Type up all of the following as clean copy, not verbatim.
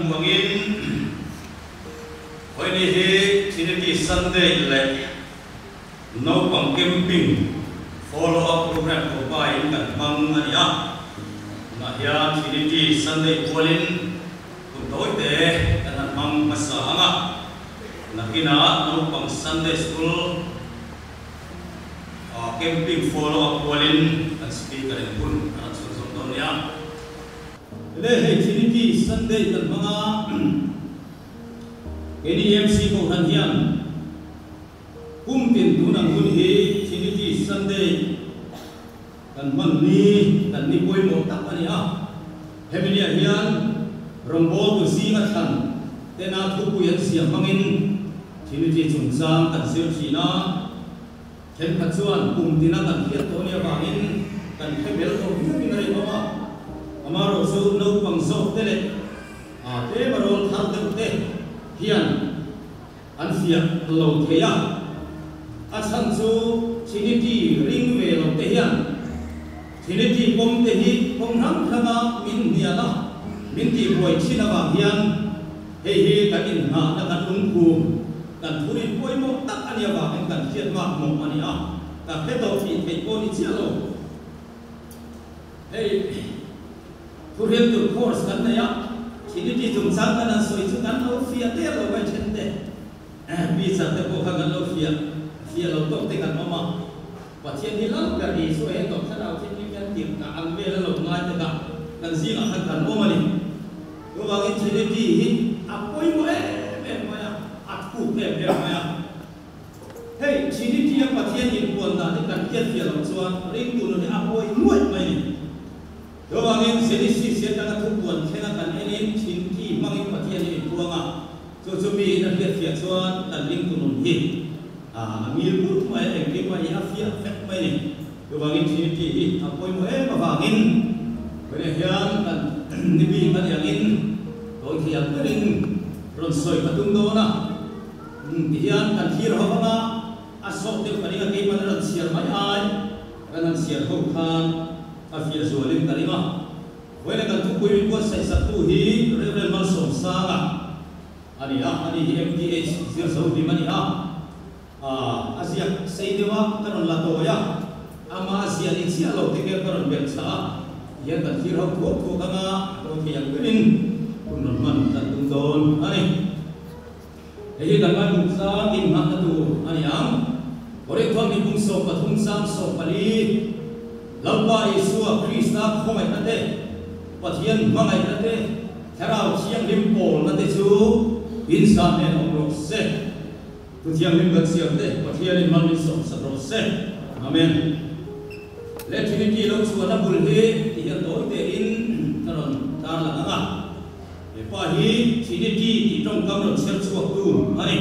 hmuh angin Vawiini hi Trinity Sunday leh Naupang Camping Follow Up Program Kopa-in kan hmang a ni a. Tunah hian Trinity Sunday pualin hun tawite kan han hmang hmasa ang a. Nakinah Naupang Sunday School Camping Follow Up pualin kan Speaker in hun a rawn chhunzawm dawn nia. Le hei Trinity Sunday kan hmang a, keini EMC Kohhran hian kum tin tun ang hun hi Trinity Sunday kan hman ni kan ni pawimawh tak a ni a. Hemi niah hian rawngbawltu zinga thlan tena thupui an siam hmangin Trinity chungchang kan zir thin a. Thenkhat chuan kum tina kan hriat tawh nia vangin kan hre bel tawh viauin a rinawm a, amaherawh chu naupang zawk te leh tlema rawl thar deuh te hian an fiah lo thei a, a chhan chu Trinity ring ve lo te hian Trinity pawm te hi kawng hrang hranga min hnial a, min tihbuai thin avang hian hei hi kan inngahna kan lungkhum. Kan thurin pawimawh tak a nih avangin kan hriat mak mawh a ni a, ka hre tawh thih theih pawh ni chiah lo. Hei thuhril tur course kan nei a, Trinity chungchang kan han sawi chu kan lo fiah der lo mai then te, teacher te pawh kha kan lo fiah fiah lo tawk te kan awm a, Pathian hi lal ber Isua he tawp thlarau thil hi kan tirh kah ang vel a lo ngai te kha kan zingah khan kan awm a ni. Chuvangin Trinity hi a pawimawh em em mai a, a thuk em em mai a. Hei Trinity a Pathian inpuan dan hi kan hriatfiah loh chuan ringtu nun hi a pawi nuaih mai a ni. Chuvangin Genesis hi atanga thupuan thlenga kan enin Trinity hmangin Pathian hi inpuang a, chu chu miin a hriatfiah chuan kan ringtu nun hi a ngil put mai a, engkim mai hi a fiah vek mai a ni. Chuvangin Trinity hi a pawimawh em avangin vawiinah hian kan ni bik a ni angin tawi thei ang berin rawn sawi ka tum dawn a. Tihian kan thlir ho anga a sawh deuh ka ring a, keimah na rawn chhiar mai ai kan han chhiar ho khan a fiah zualin ka ring a. Vawiinah kan thupui min buatsaih saktu hi Rev. Malsawmsanga a ni a, ani hi MTH zir zo hlim a ni a. A ziak sei deuh a, ka rawn la tawi a, ama a ziah ni chiah lo te kel ka rawn belh chah a, tihian kan thlir ho thuak thuak anga a tawi thei ang berin hun rawn hman kan tum dawn a ni. Hei hi kan Bible chang inngahna tur a ni ang. Korinthon mipum 13 chang 14, Lalpa Isua Krista khawngaihna te, Pathian hmangaihna te, Thlarau Thianghlim pawlna te chu insa hnen awm rawh se. Thu thianghlim kan siam te Pathianin mal min sawm sak rawh se. Amen. Le Trinity lo chhuahna bul hi ti hian tawi tein ka rawn tar lang ang a. He pa hi Trinity tih tawngkam rawn chher chhuak tu a ni.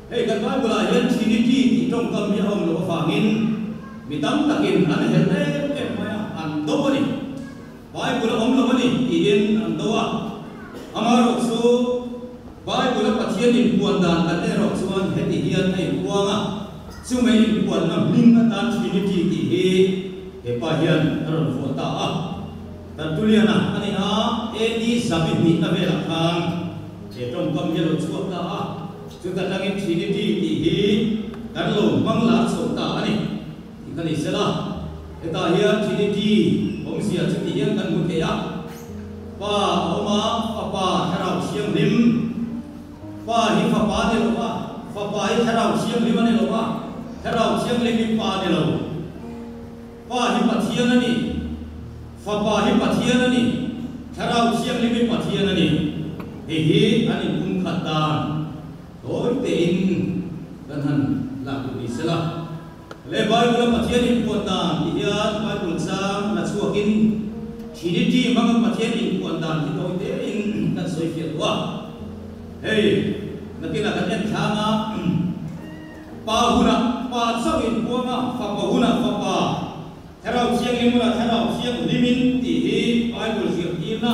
Hei kan Bible ah hian Trinity tih tawngkam hi a awm loh avangin mi tam takin an helh em em mai a, an do a ni. Bible a awm lo a ni tiin an do a, amaherawh chu Bible a Pathian inpuan dan kan erawh chuan heti hian a inpuang a, chumei inpuanna hming atan Trinity tih hi he pa hian a rawn vuah ta a. Tertullian-a a ni a, AD 102 na velah khan he tawngkam hi a lo chhuak ta a, chuta tangin Trinity tih hi kan lo hmang lar chho ta a ni. Tih kha ni sela, hetah hian Trinity awmzia chu ti hian kan hmu thei a, Pa a awm a, Fapa, Thlarau Thianghlim. Pa hi Fapa a ni lo va, Fapa hi Thlarau Thianghlim a ni lo va, Thlarau Thianghlim hi Pa a ni lo. Pa hi Pathian a ni, Fapa hi Pathian a ni, Thlarau Thianghlim hi Pathian a ni. Hei hi an inpumkhat dan tawi tein kan han lak duh ni sela. Le Bible a Pathian inpuan dan ti hian Bible chang la chhuakin Trinity hmanga Pathian inpuan dan hi tawi tein kan sawi fiah duh a. Hei nakinah kan en thlang a, Pa hunah Pa chauh inpuang a, Fapa hunah Fapa, Thlarau Thianghlim hunah Thlarau Thianghlimin tih hi Bible zirtirna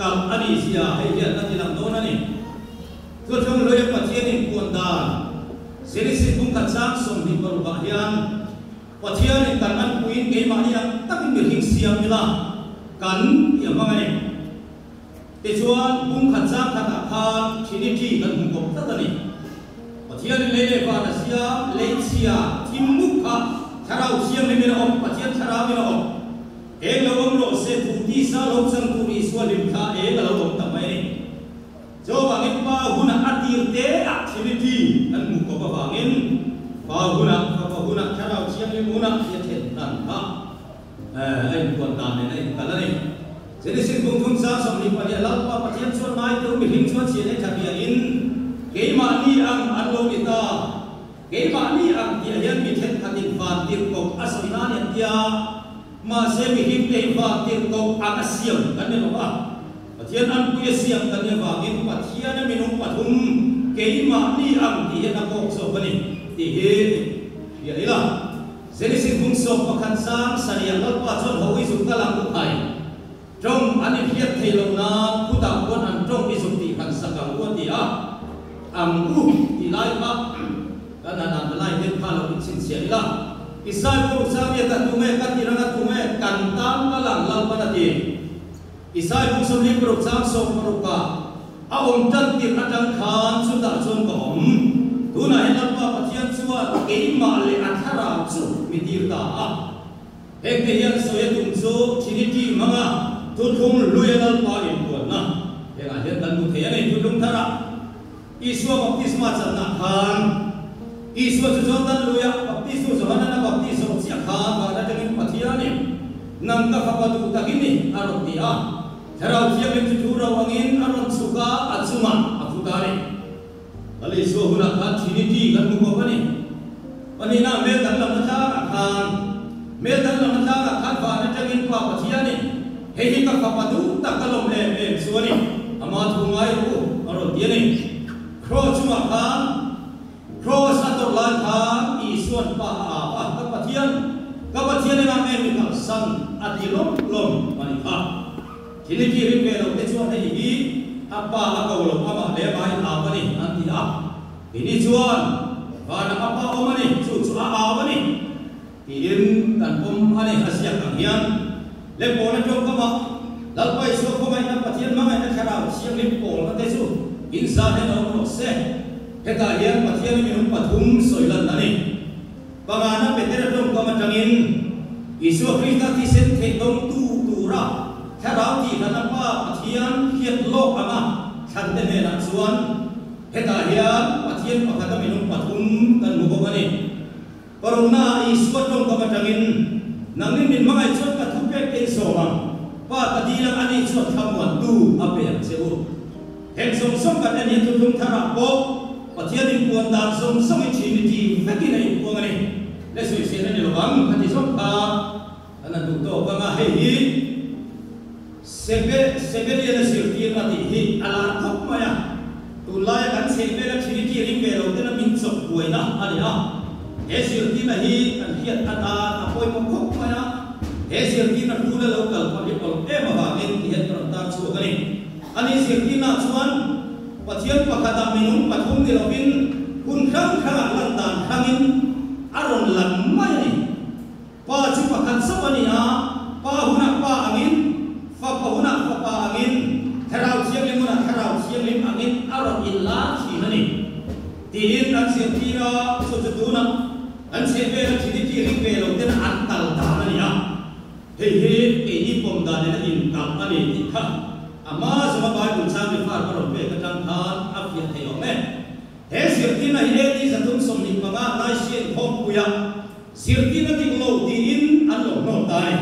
tak a nih zia hei hian a ti lang dawn a ni. Thuthlung hlui a Pathian inpuan dan Genesis bungkhat chang 26 ah hian Pathianin kan anpuiin keimahni ang takin mihring siam ila kan tih a hmang a ni. Tichuan, bung khat chang khatah khan Trinity kan hmu kawp tlat a ni. Pathianin lei leh van a siam, lei chhia, thim muk kha Thlarau Thianghlimin a awp, Pathian Thlarauin a awp. Eng lo awm rawh se, thu tisa lo chang tur Isua hlim thla eng a lo awm ta mai a ni. Chuvangin Pa hunah a tir te ah Trinity kan hmuh kawp avangin Pa hunah, Fapa hunah, Thlarau Thianghlim hunah tia then hran kha a inpuan dan nen a inkal a ni. Genesis bung thum sang 22 Lalpa Pathian chuan ngaite u mihring chuan chhian ei tha biain keimahni ang an lo ni ta. Keimahni ang tih ah hian mi thenkhatin van tirhkoh a sawi nan i an tia. Mahse mihring te hi van tirhkoh ang a siam kan ni lo va. Pathian anpui a siam kan nih avangin Pathian a minung pathum keimahni ang tih hian a kawk zawk a ni tih hi hria ila. Genesis bung 11 sang sarih Lalpa chuan ho i zuk kal ang u khai. Tawng an inhriat thei lo nan khutah khuan an tawng i zuk tih han sak ang u a ti a. Ang u tih lai kha kan han underline deuh kha lo inchhinchhiah ila. Isai bung Ruksamia ka tum e, ka tirang a tum e, kan tan kal ang Lalpan a ti. Isai bung 46 chang 16 ah a awm tan tirh atang khan chutah chuan ka awm. Tunah hian Lalpa Pathian chuan keimah leh a thlarau chu mi tir ta a. Hengte hian sawi a tum chu Trinity hmanga thuthlung hluia Lalpa inpuanna hengah hian kan hmu thei a ni. Thuthlung tharah Isua baptisma channa khan Isua chu Jordan luia baptistu Johanan a baptis zawh chiah khan van atangin Pathianin nang ka fapa duh tak i ni a rawn ti a. Thlarau Thianghlim chu thu ro angin a rawn chhuk a, a chungah a thu ta a ni. Lal Isua hunah khan Trinity kan hmu kawp a ni. Pahnihna hmel danglamna tlangah khan hmel danglamna tlangah khan van atangin Pa Pathianin hei hi ka fapa duh tak ka lawm em em chu a ni, ama thu ngai rawh u a rawn ti a ni. Cross chungah khan Cross a tawrh lai khan Isuan Pa a ap a, Ka Pathian, ka Pathian engah nge mi kalsan a ti lawm lawm a ni kha. Trinity ring ve lo te chuan hei hi a Pa a ko lo amah leh amah in ap a ni an ti a. Keini chuan vanah a Pa awm a ni, chu chu a au a ni tiin kan pawm a ni. A ziak ang hian le Paula tawngkamah Lalpa Isua khawngaihna Pathian hmangaihna Thlarau Thianghlim pawlna te chu inzan hian awm rawh se. Hetah hian Pathian i minung pathum sawi lan a ni. Pangana Petera tawngkam atangin Isua Krista thisen theih dawngtu tura Thlarau tihhlana Pa Pathian hriat lawk anga thlante hnenah chuan Hetah hian Pathian pakhata minung pathum kan hmu bawk a ni. Paruknaah Isua tawngkam atangin, Nangni min hmangaih chuan ka thupek te i sawm ang, Pa ka dil ang a nih chuan thlamuantu a pe ang che u. Heng zawng zawng kan en hian thuthlung tharah pawh Pathian inpuan dan zawng zawng i Trinity vekin a inpuang a ni. Le sawisel a ni lo ang, ka ti zawk kha kan han duh tawk ang a, hei hi Sebe, Sebelian a zirtir a tih hi a lar khawp mai a, tunlaia kan chheh vela Trinity ring ve lo tena min chawp buaina a ni a. He zirtirna hi kan hriat atan a pawimawh khawp mai a, he zirtirna hrula lo kal pawh hi awlh em avangin ti hian ka rawn tar chhuak a ni. Ani zirtirna chuan Pathian pakhatah minung pathum ni lovin hun hrang hrangah lan dan hrangin a rawn lan mai a ni. Pa chu pakhat zauh a ni a, Pa hunah Pa angin, Fapa hunah Fapa angin, Thlarau Thianghlim hunah Thlarau Thianghlim angin a rawn inlar thin a ni, tiin an zirtir a, chu chu tunah kan chhehvela Trinity ring ve lo tena an kal dan a ni a, hei hi keini pawm danin a inkalh a ni tih kha a hma zawnga Bible chang refer ka rawn pek atang khan a fiah thei awm e. He zirtirna hi AD 325 Nicene khawmpuia Zirtirna dik lo tiin an lo hnawt ta a ni.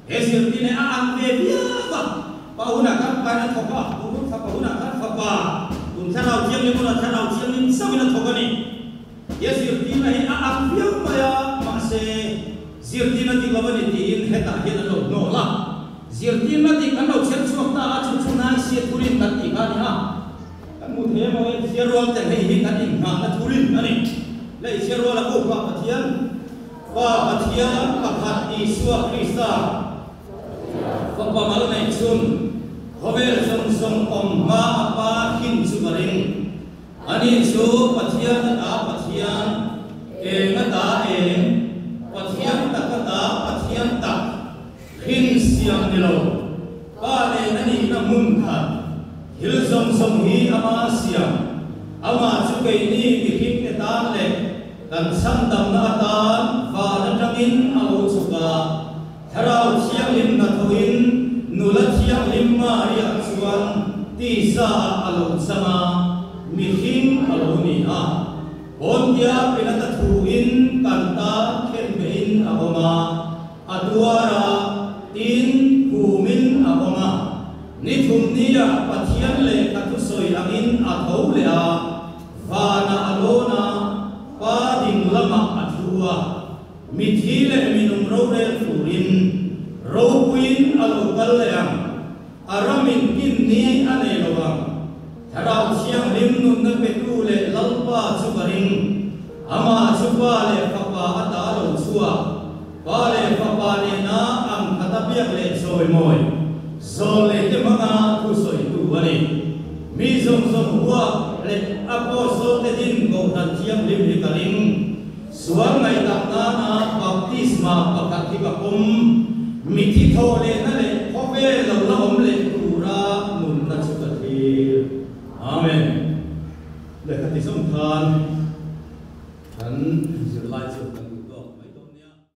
He zirtirna hi a ang ve viau a, Pa hunah khan pain a thawk a, tun fapa hunah khan fapa, tun Thlarau Thianghlim hunah Thlarau Thianghlim chauhin a thawk a ni. He zirtirna hi a ang viau mai a, mahse zirtirna dik lo a ni tiin hetah hian an lo hnawt a. Zirtirna dik an lo chher chhuak ta a, chu chu Naisia thurin kan tih kha a ni a. Kan hmu thei emaw i chhiar rual ten hei hi kan inngahna thurin a ni. Le i chhiar rual a u Pa Pathian, Pa Pathian pakhat Isua Krista, Fapa mal neih chhun, khawvel zawng zawng awm hma a Pa hrin chu ka ring. Ani chu Pathian ata Pathian, eng ata eng, Pathian tak ata Pathian tak, hrin siam ni lo, Pa nen a nihna hmun khat. Thil zawng zawng hi ama siam, amah chu keini mihringte tan leh kan chhandamna atan van atangin a lo chhuk a, Thlarau Thianghlim hnathawhin nula thianghlim Maria chuan tisa ah a lo chang a, mihring a lo ni a. Pontia Pilata thuin kan tan khenbehin a awm a. A tuar a, tin, khumin a awm a. Ni thum nia Pathian lehkha thusawi angin a tho leh a, vanah a lawn a, Pa ding lamah a thu a. Mithi leh minung rorel turin ropuiin a lo kal leh ang. A ramin kin ni a nei lo ang. Thlarau Thianghlim nunna petu leh Lalpa chu ka ring. Amah chu Pa leh Fapa a ta lo chhuak. Pa leh Fapa nena ang khat a biak leh chawimawi zawl leh te hmanga thu sawitu a ni. Mi zawng zawng huak leh a Apostle te din Kohhran Thianghlim hi ka ring. Sual ngaihtak nana baptisma pakhat hi ka pawm. Mithi thaw lehna leh khawvel lo la awm leh tura nunna chu ka thlir. Amen. Lehkha ti zawng khan kan zirlai chu kan.